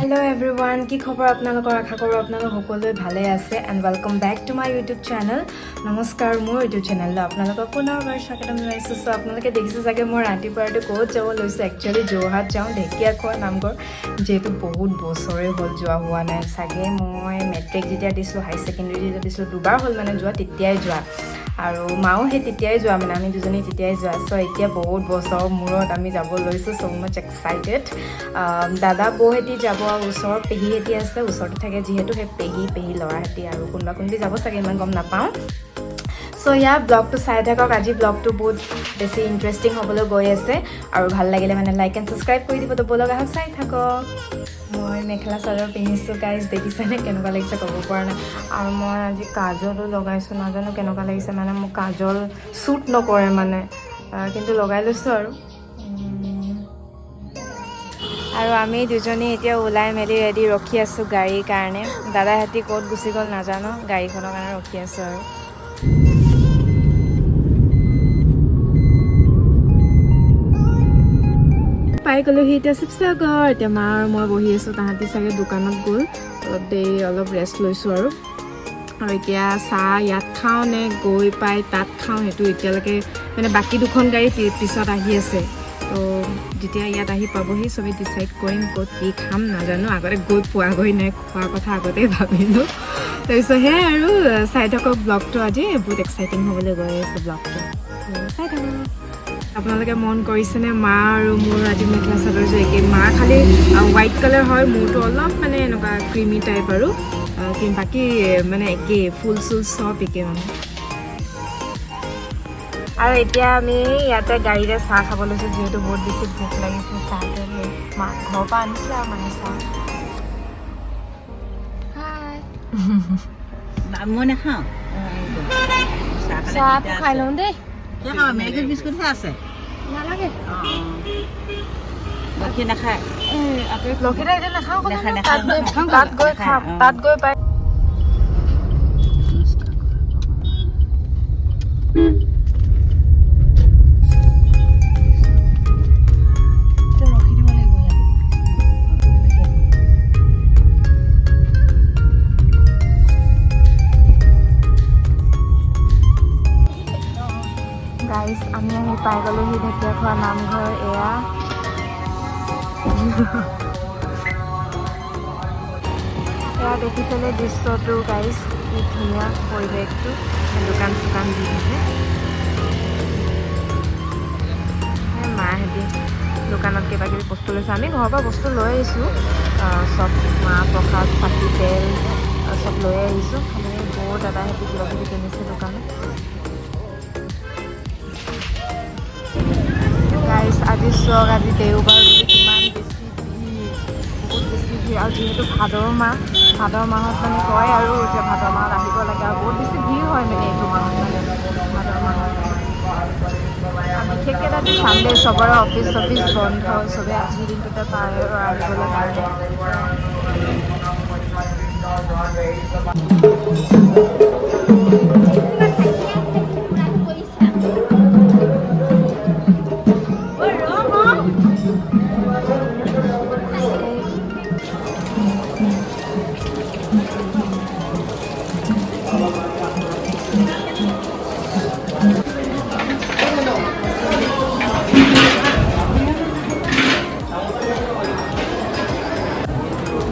Hello' everyone, কি খবৰ আপোনালোকৰ? আশা কৰোঁ আপোনালোক সকলোৱে ভালে আছে and welcome back to my YouTube channel. নমস্কাৰ, মোৰ ইউটিউব চেনেললৈ আপোনালোকক পুনৰবাৰ স্বাগতম জনাইছোঁ। চ' আপোনালোকে দেখিছে চাগে মই ৰাতিপুৱাতে ক'ত যাব লৈছোঁ। একচুৱেলি যোৰহাট যাওঁ, ঢেকীয়াখোৱা নামঘৰ। যিহেতু বহুত বছৰে হ'ল যোৱা হোৱা নাই চাগে। মই মেট্ৰিক যেতিয়া দিছিলোঁ, হাই ছেকেণ্ডেৰী যেতিয়া দিছিলোঁ, দুবাৰ হ'ল মানে যোৱা, তেতিয়াই যোৱা আৰু মাও সেই তেতিয়াই যোৱা, মানে আমি দুজনী তেতিয়াই যোৱা। চ' এতিয়া বহুত বছৰৰ মূৰত আমি যাব লৈছোঁ, চ' মাচ এক্সাইটেড। দাদা বৌহেঁতি যাব আৰু ওচৰৰ পেহীহেঁতি আছে, ওচৰতে থাকে যিহেতু, সেই পেহী পেহী ল'ৰাহেঁতি আৰু কোনোবা কোনোবি যাব চাগে, ইমান গম নাপাওঁ। চ' ইয়াৰ ব্লগটো চাই থাকক। আজি ব্লগটো বহুত বেছি ইণ্টাৰেষ্টিং হ'বলৈ গৈ আছে আৰু ভাল লাগিলে মানে লাইক এণ্ড ছাবস্ক্ৰাইব কৰি দিব। তো ব'লক, আহক, চাই থাকক। মই মেখেলা চাদৰ পিন্ধিছোঁ গাইজ, দেখিছেনে? কেনেকুৱা লাগিছে ক'ব পৰা নাই। আৰু মই আজি কাজলো লগাইছোঁ, নাজানো কেনেকুৱা লাগিছে। মানে মোক কাজল শ্বুট নকৰে মানে, কিন্তু লগাই লৈছোঁ আৰু। আৰু আমি দুজনী এতিয়া ওলাই মেলি ৰেডি, ৰখি আছোঁ গাড়ীৰ কাৰণে। দাদাহঁতি ক'ত গুচি গ'ল নাজানো, গাড়ীখনৰ কাৰণে ৰখি আছোঁ। আৰু পাই গ'লোহি এতিয়া শিৱসাগৰ। এতিয়া মা আৰু মই বহি আছোঁ, তাহাঁতি চাগে দোকানত গ'ল। অলপ দেৰি অলপ ৰেষ্ট লৈছোঁ আৰু। আৰু এতিয়া চাহ ইয়াত খাওঁ নে গৈ পাই তাত খাওঁ, সেইটো এতিয়ালৈকে মানে বাকী দুখন গাড়ী পিছত আহি আছে। তো যেতিয়া ইয়াত আহি পাবহি, চবেই ডিচাইড কৰিম ক'ত কি খাম। নাজানো, আগতে গৈ পোৱাগৈ নাই, খোৱাৰ কথা আগতেই ভাবিলোঁ। তাৰপিছত সেয়াই আৰু, চাই থাকক ব্লগটো। আজি বহুত এক্সাইটিং হ'বলৈ গৈ আছে ব্লগটো, চাই থাকক। আপোনালোকে মন কৰিছেনে, মা আৰু মোৰ আজি মেখেলা চাদৰযোৰ একেই। মা খালি হোৱাইট কালাৰ হয়, মোৰটো অলপ মানে এনেকুৱা ক্ৰিমি টাইপ আৰু, কিন্তু বাকী মানে একেই, ফুল চুল চব একেই মানে। আৰু এতিয়া আমি ইয়াতে গাড়ীতে চাহ খাব লৈছোঁ, যিহেতু বহুত বেছি ভোক লাগিছে। চাহটো লৈ মা ঘৰৰ পৰা আনিছিলে আৰু মায়ে চাহ। হাই। মই নাখাওঁ। চাহ খালে। চাহটো খাই লওঁ দেই। কিয় খাবা? মেগী বিস্কুটহে আছে। নালাগে। গাখীৰ নাখায়। লক্ষীদা, এতিয়া নাখাওঁ ক'লে। নাখায়, ন? নাখায়, তাত গৈ নাখায়। তাত গৈ নাখায়, খাম। অ। তাত গৈ পাই। ৰখি দিব লাগিব ইয়াত। গাইজ, আমি আহি পাই গ'লোহি ঢেকীয়াখোৱা নামঘৰ। এয়া এয়া দেখিছেনে দৃশ্যটো গাইজ? কি ধুনীয়া পৰিৱেশটো, দোকান চোকান দি থাকে। এই মাহঁতি দোকানত কিবা কিবি বস্তু লৈছে। আমি ঘৰৰ পৰা বস্তু লৈ আহিছোঁ, চব মাহ প্ৰসাদ, চাকি, তেল, চব লৈ আহিছোঁ। খালি বৌ দাদাহঁতি কিবা কিবি কিনিছে দোকানত। গাইজ, আজি চাওক, আজি দেওবাৰ বুলি কিমান বেছি ভিৰ, বহুত বেছি ভিৰ। আৰু যিহেতু ভাদৰ মাহ, ভাদৰ মাহত মানে কয় আৰু যে ভাদৰ মাহত আহিব লাগে আৰু বহুত বেছি ভিৰ হয় মানে এইটো মাহত, মানে ভাদৰ মাহত। আৰু বিশেষকৈ আজি চানডে, চবৰে অফিচ চফিচ বন্ধ, চবে আজিৰ দিনটোতে পাৰে আৰু আহিবলৈ কাৰণে।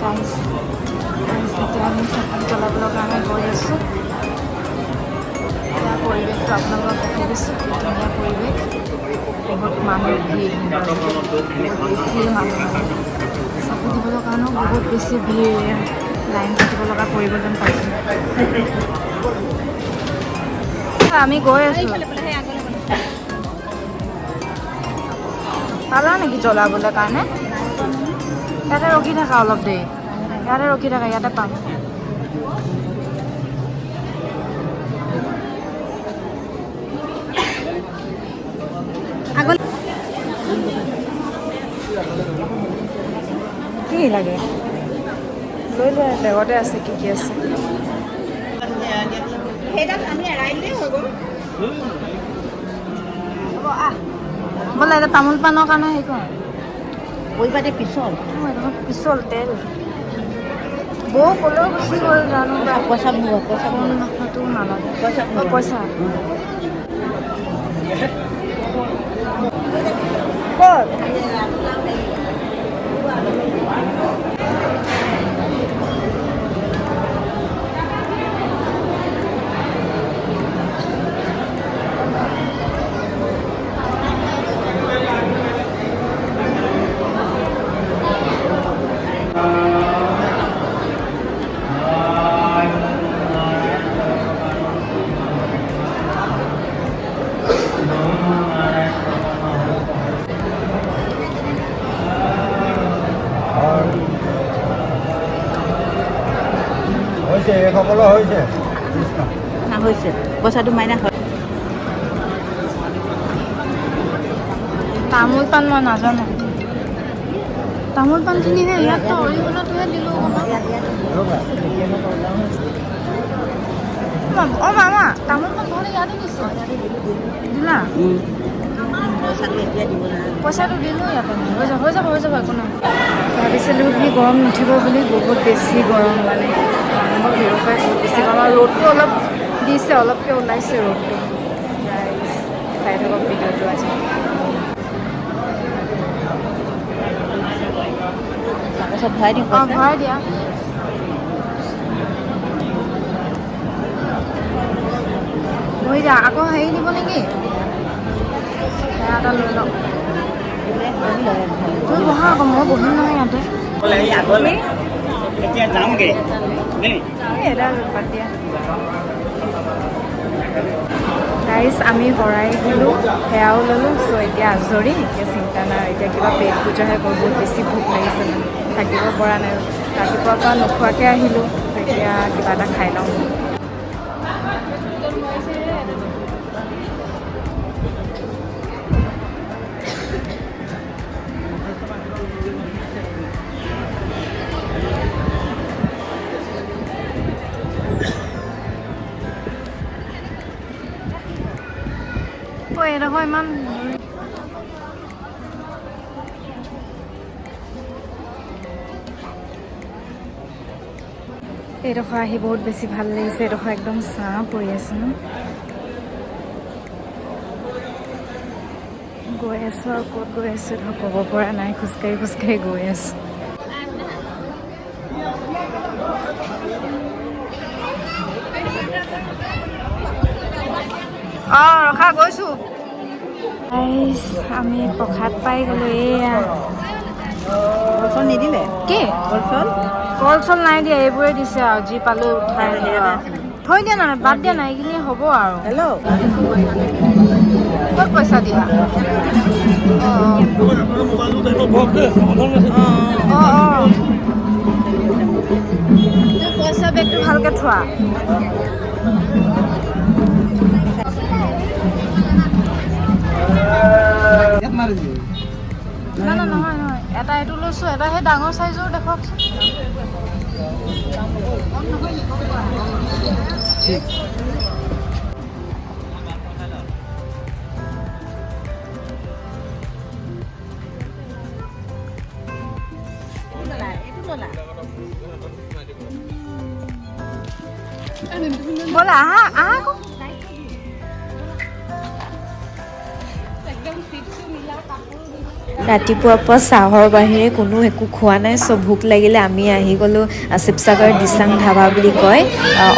গাইজ, গাইজ, এতিয়া আমি চাকি জ্বলাবলৈ কাৰণে গৈ আছোঁ। এয়া পৰিৱেশটো আপোনালোকক দেখাই দিছোঁ, কি ধুনীয়া পৰিৱেশ। বহুত মানুহ ভিৰ, বহুত বেছি মানুহ, মানে চাকি দিবলৈ কাৰণেও বহুত বেছি ভিৰ, লাইন পাতিব লগা পৰিব যেন পাইছোঁ। আমি গৈ আছোঁ। পালা নেকি জ্বলাবলৈ কাৰণে? ইয়াতে ৰখি থাকা অলপ দেৰি, ইয়াতে ৰখি থাকা, ইয়াতে পাম। আগত। কি লাগে লৈ লোৱা, বেগতে আছে। কি কি আছে? সেইডাল আমি এৰাই দিলেই হৈ গ'ল। ব'লা, এতিয়া তামোল পাণৰ কাৰণে হেৰি কৰোঁ। পৰিপাটি পিছল। অঁ, এইডোখৰ পিছল তেল। বৌ ক'লৈ গুচি গ'ল জানো পাই। পইচা ভৰোৱা, পইচা ফোন ভৰোৱা। সেইটো নালাগে। পইচা অ, পইচা ক'ত? হৈছে, এইসকলৰ হৈছে। না, হৈছে, পইচাটো মাইনা হয়। তামোল পাণ মই নাজানো। তামোল পাণখিনিহে ইয়াততো অৰিহণাটোহে দিলোঁ অকণমান। অ মামা, তামোল পাণ তহঁতে ইয়াতে দিছ, দিলা? পইচাটো এতিয়া দিব নালাগে। পইচাটো দিলোঁ ইয়াতে, হৈ যাব, হৈ যাব, হৈ যাব, একো নাই। ভাবিছিলোঁ কি গৰম নুঠিব বুলি, বহুত বেছি গৰম। মানে মানুহৰ ভিৰৰ পৰাই বহুত বেছি গৰম আৰু ৰ'দটো অলপ দিছে, অলপকৈ ওলাইছে ৰ'দটো। Guys, চাই থাকক ভিডিঅ'টো আজি। তাৰপাছত ভৰাই দিওঁ। অঁ। পইচা। ভৰাই দিয়া। বহি দিয়া আকৌ। হেৰি দিব নেকি? সেয়া এটা লৈ লওক। দিলে বহি লয়। তুমি বহা আকৌ, মই বহিম নহয় ইয়াতে। তুমি এতিয়া যামগৈ দেই। এই এডাল বাদ দিয়া। গাইজ, আমি শৰাই দিলোঁ, সেয়াও ল'লোঁ। চ' এতিয়া আজৰি, এতিয়া চিন্তা নাই। এতিয়া কিবা পেট পূজাহে কৰোঁ। বহুত বেছি ভোক লাগিছে, মানে থাকিব পৰা নাই। ৰাতিপুৱাৰ পৰা নোখোৱাকৈ আহিলোঁ। এতিয়া কিবা এটা খাই লওঁ। ঐ, এইডোখৰ ইমান এইডোখৰ আহি বহুত বেছি ভাল লাগিছে। এইডোখৰ একদম ছাঁ পৰি আছে ন। গৈ আছোঁ আৰু ক'ত গৈ আছোঁ এইডোখৰ ক'ব পৰা নাই। খোজকাঢ়ি খোজকাঢ়ি গৈ আছোঁ। অঁ, ৰখা, গৈছোঁ। গাইছ, আমি প্ৰসাদ পাই গ'লোঁ, এয়া। কল চল নিদিলে? কি? কল চল। কল চল নাই দিয়া, এইবোৰে দিছে আৰু যি পালোঁ উঠাই দিলোঁ আৰু। থৈ দিয়া নাই, বাদ দিয়া নাই, এইখিনি হ'ব আৰু। হেল্ল'। ক'ত পইচা দিবা? অঁ অঁ অঁ তুমি পইচা বেগটো ভালকে থোৱা। না না, নহয় নহয়, এটা এইটো লৈছোঁ, এটা সেই ডাঙৰ চাইজৰ দেখুৱাওকচোন। এইটো ল'লা, এইটো ল'লা। ব'লা, আহা আহা আকৌ। ৰাতিপুৱাৰ পৰা চাহৰ বাহিৰে কোনো একো খোৱা নাই। চ' ভোক লাগিলে, আমি আহি গ'লোঁ শিৱসাগৰ দিচাং ধাবা বুলি কয়।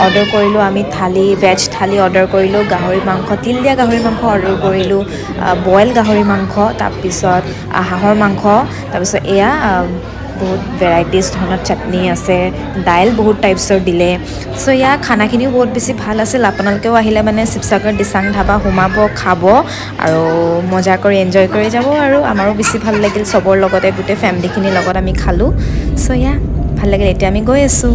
অৰ্ডাৰ কৰিলোঁ আমি থালি, ভেজ থালি অৰ্ডাৰ কৰিলোঁ। গাহৰি মাংস, তিল দিয়া গাহৰি মাংস অৰ্ডাৰ কৰিলোঁ, বইল গাহৰি মাংস, তাৰপিছত হাঁহৰ মাংস, তাৰপিছত এয়া বহুত ভেৰাইটিজ ধৰণৰ চাটনি আছে, দাইল বহুত টাইপছৰ দিলে। চ' ইয়াৰ খানাখিনিও বহুত বেছি ভাল আছিল। আপোনালোকেও আহিলে মানে শিৱসাগৰ দিচাং ধাবা সোমাব, খাব আৰু মজা কৰি এনজয় কৰি যাব। আৰু আমাৰো বেছি ভাল লাগিল, চবৰ লগতে, গোটেই ফেমিলিখিনিৰ লগত আমি খালোঁ। চ' ইয়া, ভাল লাগিল। এতিয়া আমি গৈ আছোঁ।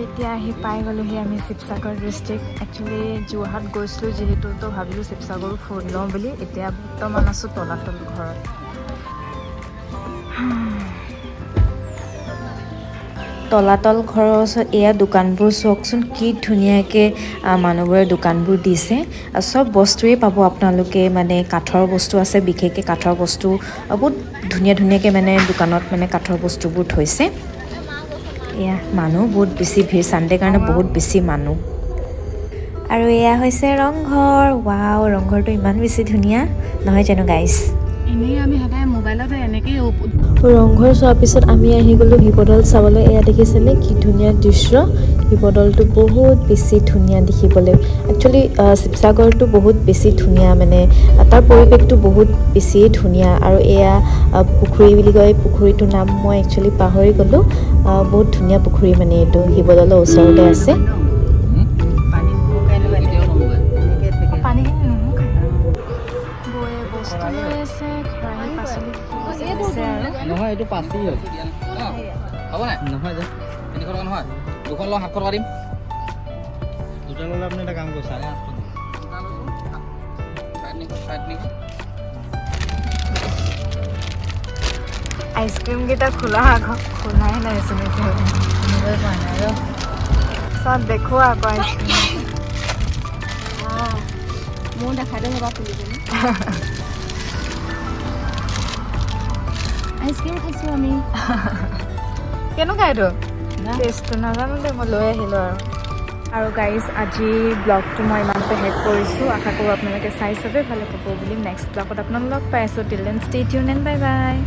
এতিয়া আহি পাই গ'লোহি আমি শিৱসাগৰ ডিষ্ট্ৰিক্ট। একচুৱেলি যোৰহাট গৈছিলোঁ যিহেতু, তো ভাবিলোঁ শিৱসাগৰো ফুৰি লওঁ বুলি। এতিয়া বৰ্তমান আছোঁ তলাতল ঘৰত। তলাতল ঘৰৰ ওচৰত এয়া দোকানবোৰ চাওকচোন, কি ধুনীয়াকৈ মানুহবোৰে দোকানবোৰ দিছে। চব বস্তুৱেই পাব আপোনালোকে। মানে কাঠৰ বস্তু আছে, বিশেষকৈ কাঠৰ বস্তু বহুত ধুনীয়া ধুনীয়াকৈ মানে দোকানত মানে কাঠৰ বস্তুবোৰ থৈছে। এয়া মানুহ বহুত বেছি ভিৰ, ছানডে কাৰণে বহুত বেছি মানুহ। আৰু এয়া হৈছে ৰংঘৰ। ৱাও, ৰংঘৰটো ইমান বেছি ধুনীয়া নহয় জানো গাইছ? এনেই আমি সদায় মোবাইলতে এনেকেই। ৰংঘৰ চোৱাৰ পিছত আমি আহি গ'লোঁ শিৱদৌল চাবলৈ। এয়া দেখিছেনে কি ধুনীয়া দৃশ্য! শিৱদৌলটো বহুত বেছি ধুনীয়া দেখিবলৈ। একচুৱেলি শিৱসাগৰটো বহুত বেছি ধুনীয়া, মানে তাৰ পৰিৱেশটো বহুত বেছিয়ে ধুনীয়া। আৰু এয়া পুখুৰী বুলি কয়, পুখুৰীটোৰ নাম মই একচুৱেলি পাহৰি গ'লোঁ। বহুত ধুনীয়া পুখুৰী, মানে এইটো শিৱদৌলৰ ওচৰতে আছে। পানী শুকাই নাযায়, এনেকে থাকে। পানীখিনি নুশুকায়। বৌয়ে বস্তু লৈ আছে, খৰাহী, পাচলি আছে আৰু। নহয়, এইটো পাচি হ'ল। হ'ব নাই? নহয় যে। 300 টকা নহয়, দুখন লওঁ, 700 টকা দিম। দুটা ল'লে আপুনি এটা কাম কৰিব, 850 দিম। দুটা লৈছোঁ 350, 350। আইচক্ৰীমকেইটা খোলা আকৌ, খোলাই নাইচোন এতিয়া। আনিবই পৰা নাই ৰ। চব দেখুওৱা আকৌ আইচক্ৰীম। মোৰ দেখাই দিম এবাৰ খুলি পিনে। আইচক্ৰীম খাইছোঁ আমি। কেনেকুৱা এইটো টেষ্টটো নাজানো দেই, মই লৈ আহিলোঁ আৰু। আৰু গাইজ, আজি ব্লগটো মই ইমানতে শেষ কৰিছোঁ। আশা কৰোঁ আপোনালোকে চাই চবেই ভালে পাব বুলি। নেক্সট ব্লগত আপোনালোক লগ পাই আছোঁ। Till then, stay tune and bye bye.